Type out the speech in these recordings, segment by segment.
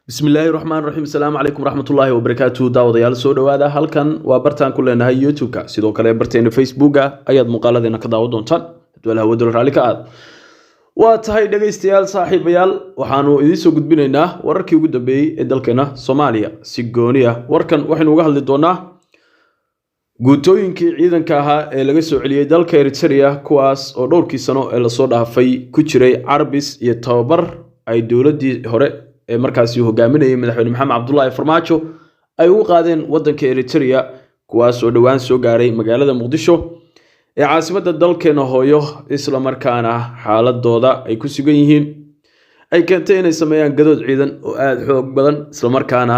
Bismillaahi raxmaan raxiim. Asalaamu calaykum waraxmatullaahi wabarakaatu. Daawadayaal, soo dhowaada. Halkan waa bartaan ku leenahay YouTube-ka, sidoo kale barteena Facebooka ayaad muuqaaladeena ka daawan doontaan hadduu Alhawadalo raalli ka aad. Waa tahay, dhegaystayaal, saaxiibayaal, waxaanu idiin soo gudbinaynaa wararkii ugu dambeeyey ee dalkeena Soomaaliya. Si gooni ah warkan waxaynu uga hadli doonaa guutooyinkii ciidanka ahaa ee laga soo celiyey dalka Eritrea, kuwaas oo dhowrkii sano ee lasoo dhaafay ku jiray carbis iyo tababar ay dowladdii hore ee markaasi hogaaminayay Madaxweyne Maxamed Cabdulaahi Farmaajo ay ugu qaadeen waddanka Eritrea, kuwaas oo dhowaan soo gaaray magaalada Muqdisho ee caasimadda dalkeena hooyo, isla markaana xaaladooda ay ku sugan yihiin ay keentay inay sameeyaan gadood ciidan oo aada xoog badan, islamarkaana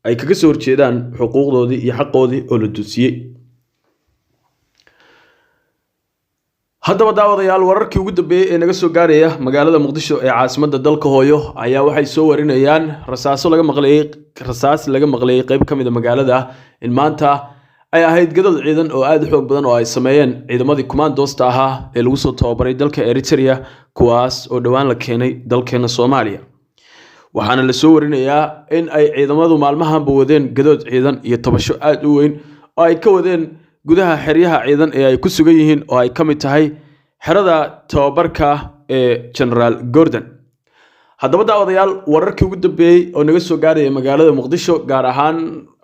ay kaga soo horjeedaan xuquuqdoodii iyo xaqoodii oo la duusiyey. Haddaba daawadayaal, wararkii ugu dambeeyey ee naga soo gaaraya magaalada Muqdisho ee caasimadda dalka hooyo ayaa waxay soo warinayaan rasaaso laga maqlayay, rasaas laga maqlayay qeyb ka mid a magaalada, in maanta ay ahayd gadood ciidan oo aada u xoog badan oo ay sameeyeen ciidamadii kumaandoosta ahaa ee lagu soo tababaray dalka Eritrea, kuwaas oo dhowaan la keenay dalkeena Soomaaliya. Waxaana la soo warinayaa in ay ciidamadu maalmahanba wadeen gadood ciidan iyo tabasho aada u weyn oo ay ka wadeen gudaha xeryaha ciidan ee ay ku sugan yihiin, oo ay ka mid tahay xerada tababarka ee Generaal Gordon. Haddaba daawadayaal, wararkii ugu dambeeyey oo naga soo gaaraya magaalada Muqdisho, gaar ahaan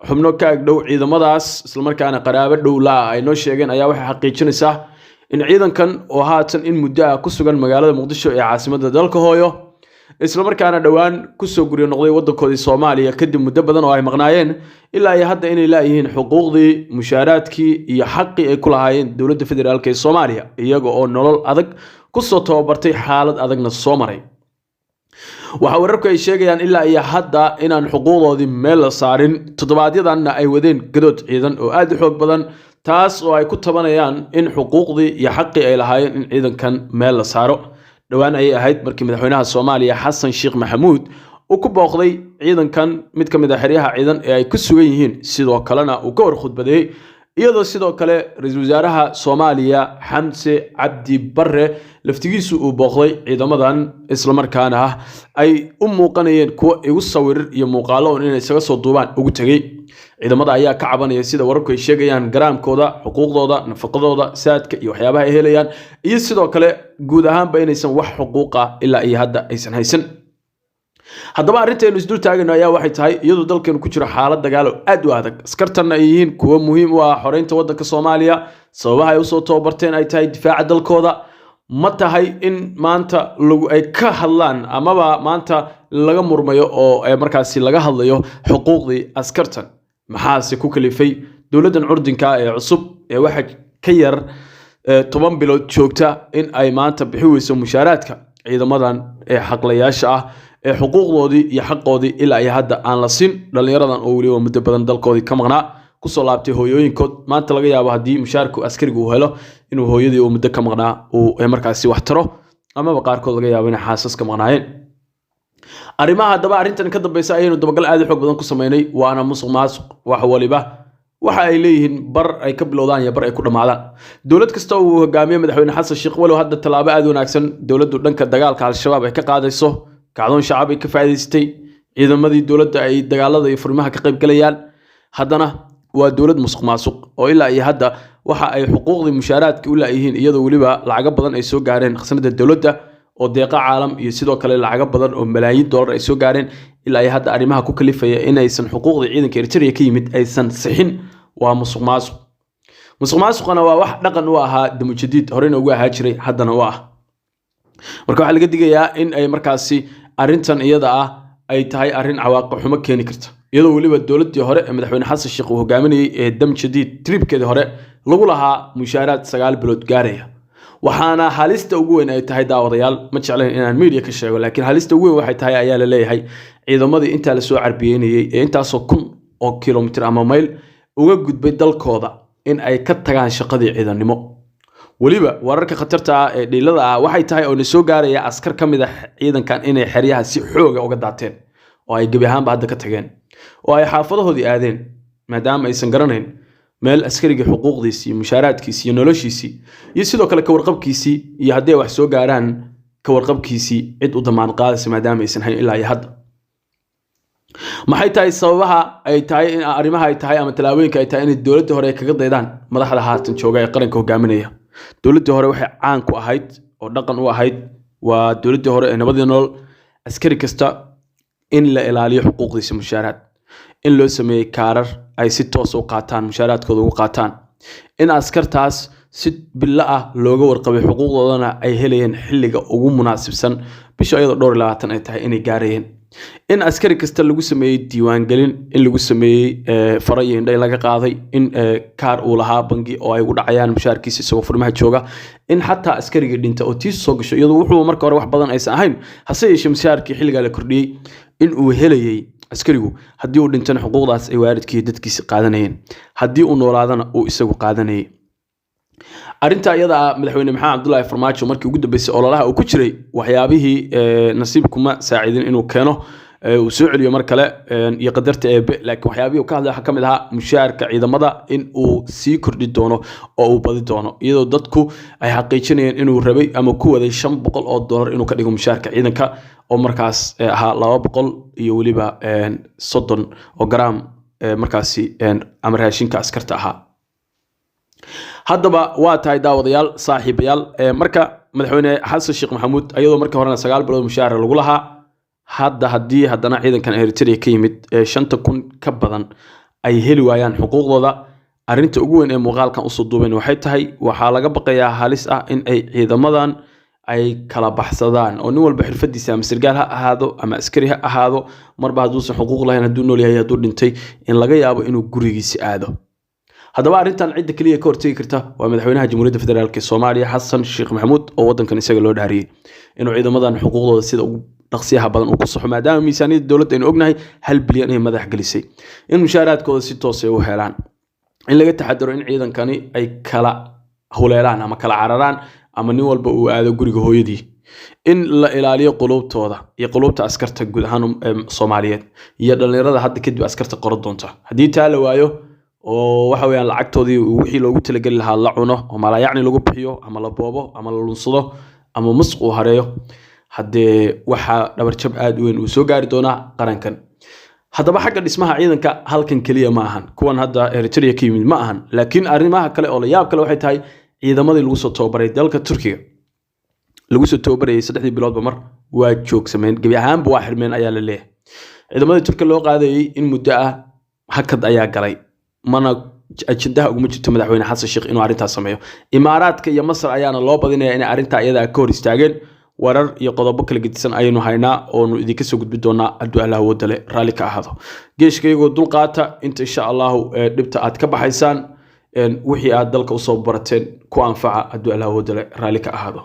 xubno ka agdhow ciidamadaas islamarkaana qaraabo dhow laa ay noo sheegeen, ayaa waxay xaqiijinaysaa in ciidankan oo haatan in muddo ah ku sugan magaalada Muqdisho ee caasimadda dalka hooyo, islamarkaana dhowaan kusoo guryo noqday waddankoodii Soomaaliya kadib muddo badan oo ay maqnaayeen, ilaa iyo hadda inay laayihiin xuquuqdii, mushaaraadkii iyo xaqii ay ku lahaayeen dowladda federaalk ee Soomaaliya, iyaga oo nolol adag kusoo tababartay, xaalad adagna soo maray. Waxaa wararku ay sheegayaan ilaa iyo hadda inaan xuquuqdoodii meel la saarin, toddobaadyadanna ay wadeen gadood ciidan oo aada u xoog badan, taas oo ay ku tabanayaan in xuquuqdii iyo xaqii ay lahaayeen in ciidankan meel la saaro. Dhowaan ayay ahayd markii madaxweynaha Soomaaliya Xasan Sheekh Maxamuud uu ku booqday ciidankan mid ka mid a xeryaha ciidan ee ay ku sugan yihiin, sidoo kalena uu ka hor khudbadeeyey, iyadoo sidoo kale ra-iisul wasaaraha Soomaaliya Xamse Cabdi Barre laftigiisu uu booqday ciidamadan, islamarkaana ay u muuqanayeen kuwo igu sawirir iyo muuqaalo un inay isaga soo duubaan ugu tegey. Ciidamada ayaa ka cabanaya, sida wararku ay sheegayaan, garaamkooda, xuquuqdooda, nafaqadooda, saadka iyo waxyaabaha ay helayaan, iyo sidoo kale guud ahaanba inaysan wax xuquuqa ilaa iyo hadda aysan haysan. Haddaba arrintaynu isdul taagayno ayaa waxay tahay, iyadoo dalkeenu ku jiro xaalad dagaal oo aad u adag, askartanna ay yihiin kuwo muhiim u ah xoreynta waddanka Soomaaliya, sababaha ay usoo tababarteen ay tahay difaaca dalkooda, ma tahay in maanta lagu ay ka hadlaan amaba maanta laga murmayo oo markaasi laga hadlayo xuquuqdii askartan? Maxaase ku kalifay dowladdan curdinka ee cusub ee waxa ka yar 10 bilood joogta in ay maanta bixi weyso mushaaraadka ciidamadan ee xaqlayaasha ah ee xuquuqdoodii iyo xaqoodii ilaa iyo hadda aan la siin, dhallinyaradan oo weliba muddo badan dalkoodii ka maqnaa, kusoo laabtay hooyooyinkood? Maanta laga yaabo haddii mushaarku askarigu uu helo inuu hooyadii uu muddo ka maqnaa uu markaasi wax taro, amaba qaarkood laga yaabo inay xaasas ka maqnaayeen. Arrimaha haddaba arrintan ka dambeysa ayaynu dabagal aad u xoog badan ku sameynay, waana musuq maasuq. Wax waliba waxa ay leeyihiin bar ay ka bilowdaan iyo bar ay ku dhammaadaan. Dowlad kasta uu hogaamiye Madaxweyne Xasan Sheekh, walow hadda tallaabo aad u wanaagsan dowladdu dhanka dagaalka Al-Shabaab ay ka qaadayso, kacdoon shacab ay ka faa'iidaystay, ciidamadii dowladda ay dagaalada iyo furimaha ka qayb galayaan, haddana waa dowlad musuq maasuq oo ilaa iyo hadda waxa ay xuquuqdii mushaaraadka u laayihiin, iyadoo weliba lacago badan ay soo gaareen khasnada dowladda oo deeqa caalam iyo sidoo kale lacago badan oo malaayiin dollar ay soo gaareen, ilaa iyo hadda arrimaha ku kalifaya inaysan xuquuqda ciidanka Eritrea ka yimid aysan sixin waa musuq maasuq. Musuq maasuqana waa wax dhaqan u ahaa Damujadiid, horena ugu ahaa jiray, haddana u ah. Marka waxaa laga digayaa in ay markaasi arrintan iyada ah ay tahay arrin cawaaqib xumo keeni karta, iyadoo weliba dowladdii hore ee Madaxweyne Xasan Sheekh uu hogaaminayay ee Dam Jadiid tribkeedii hore lagu lahaa mushaaraad 9 bilood gaaraya. Waxaana halista ugu weyn ay tahay, daawadayaal, ma jeclayn inaan media ka sheego, laakiin halista ugu weyn waxay tahay ayaa la leeyahay ciidamadii intaa lasoo carbiyeynayey ee intaasoo kun oo kilomitir ama mayl uga gudbay dalkooda in ay ka tagaan shaqadii ciidannimo. Weliba wararka khatarta ah ee dhiilada ah waxay tahay oo na soo gaaraya askar ka mid a ciidankan inay xeryaha si xooga uga daateen oo ay gebi ahaanba hadda ka tageen oo ay xaafadahoodii aadeen, maadaama aysan garanayn meel askarigii xuquuqdiisii iyo mushaaraadkiisii iyo noloshiisii iyo sidoo kale kawarqabkiisii, iyo haddii ay wax soo gaaraan kawarqabkiisii cid u damaan qaadaysa maadaama aysan hayn ilaa iyo hadda. Maxay tahay sababaha ay tahay in arrimaha ay tahay ama tallaabooyinka ay tahay inay dowladda hore kaga daydaan madaxda haatan jooga ee qaranka hogaaminaya? Dowladdii hore waxay caan ku ahayd oo dhaqan u ahayd, waa dowladdii hore ee nabadii nolol, askari kasta in la ilaaliyo xuquuqdiisa mushaaraad, in loo sameeyey kaarar ay si toos u qaataan, mushaaraadkooda ugu qaataan, in askartaas si bilo ah looga warqabay, xuquuqdoodana ay helayeen xilliga ugu munaasibsan bisha iyadoo dhowr iyo labaatan ay tahay inay gaarayeen, in askari kasta lagu sameeyey diiwaangelin, in lagu sameeyey faro iyo indhay laga qaaday, in kaar uu lahaa bangi oo ay ugu dhacayaan mushaarkiisa isagoo furmaha jooga, in xataa askarigii dhinta oo tiisu soo gasho, iyadoo wuxuu marka hore wax badan aysan ahayn, hase yeeshee mushaarkii xilligaa la kordhiyey in uu helayey askarigu. Haddii uu dhintana xuquuqdaas ay waalidkii iyo dadkiisi qaadanayeen, haddii uu noolaadana uu isagu qaadanayay. Arrinta iyada ah madaxweyne Maxamed Cabdullaahi Farmaajo markii ugu dambeysay ololaha uu ku jiray, waxyaabihii nasiib kuma saacidin inuu keeno, uu soo celiyo mar kale iyo qadarta eebe, laakiin waxyaabihii uu ka hadlay waxaa ka mid ahaa mushaarka ciidamada in uu sii kordhi doono oo uu badi doono, iyadoo dadku ay xaqiijinayeen inuu rabay ama ku waday $500 inuu ka dhigo mushaarka ciidanka, oo markaas ahaa 200 iyo weliba 30 oo garaam markaasi ama raashinka askarta ahaa. Haddaba waa tahay, daawadayaal, saaxiibayaal, marka madaxweyne Xasan Sheekh Maxamuud, ayadoo markii horena 9 bilood mushaara lagu lahaa, hadda haddii haddana ciidankan Eritrea ka yimid ee 5,000 ka badan ay heli waayaan xuquuqdooda, arrinta ugu weyn ee muuqaalkan usoo duubayn waxay tahay waxaa laga baqayaa halis ah in ay ciidamadan ay kala baxsadaan, oo nin walba xirfadiisa, ama sargaal ha ahaado ama askari ha ahaado, marba hadduusan xuquuq lahayn, hadduu nool yahay, hadduu dhintay, in laga yaabo inuu gurigiisi aado. Haddaba arrintan cidda keliya ka hortegi karta waa madaxweynaha Jamhuuriyadda Federaalk ee Soomaaliya Xasan Sheekh Maxamuud, oo waddankan isaga loo dhaariyey, inuu ciidamadan xuquuqdooda sida ugu dhaqsiyaha badan uu ku saxo, maadaama miisaaniyadda dowladda aynu ognahay 1 bilyan ay madax gelisay, in mushaaraadkooda si toos ay u helaan, in laga taxadaro in ciidankani ay kala huleelaan ama kala cararaan ama nin walba uu aado guriga hooyadii, in la ilaaliyo quluubtooda iyo quluubta askarta guud ahaan Soomaaliyeed iyo dhallinyarada hadda kadib askarta qoran doonta. Haddii taa la waayo oo waxa weeyaan lacagtoodii wixii loogu talageli lahaa la cuno oo malaayacni lagu bixiyo ama la boobo ama la lunsado ama musuq uu hareeyo, haddee waxaa dhabarjab aad u weyn uu soo gaari doonaa qarankan. Haddaba xagga dhismaha ciidanka halkan keliya ma ahan, kuwan hadda Eritrea ka yimid ma ahan, laakiin arrimaha kale oo la yaab kale waxay tahay ciidamadii lagu soo tababaray dalka Turkiga, lagu soo tababarayay saddexdii biloodba mar, waa joogsameen, gebi ahaanba waa xirmeen ayaa la leeyahay. Ciidamadii Turkiga loo qaadayay in muddo ah hakad ayaa galay, mana ajendaha uguma jirto madaxweyne Xasan Sheekh inuu arrintaas sameeyo. Imaaraadka iyo Masar ayaana loo badinaya inay arrintaa iyada ka hor istaageen. Warar iyo qodobo kala gedisan ayaynu haynaa oonu idinka soo gudbi doonaa hadduu Allah awoodda leh raalli ka ahaado. Geeshka iyagoo dulqaata inta insha Allahu dhibta aad ka baxaysaan, wixii aad dalka usoo barateen ku anfaca hadduu Allah awoodda leh raalli ka ahaado.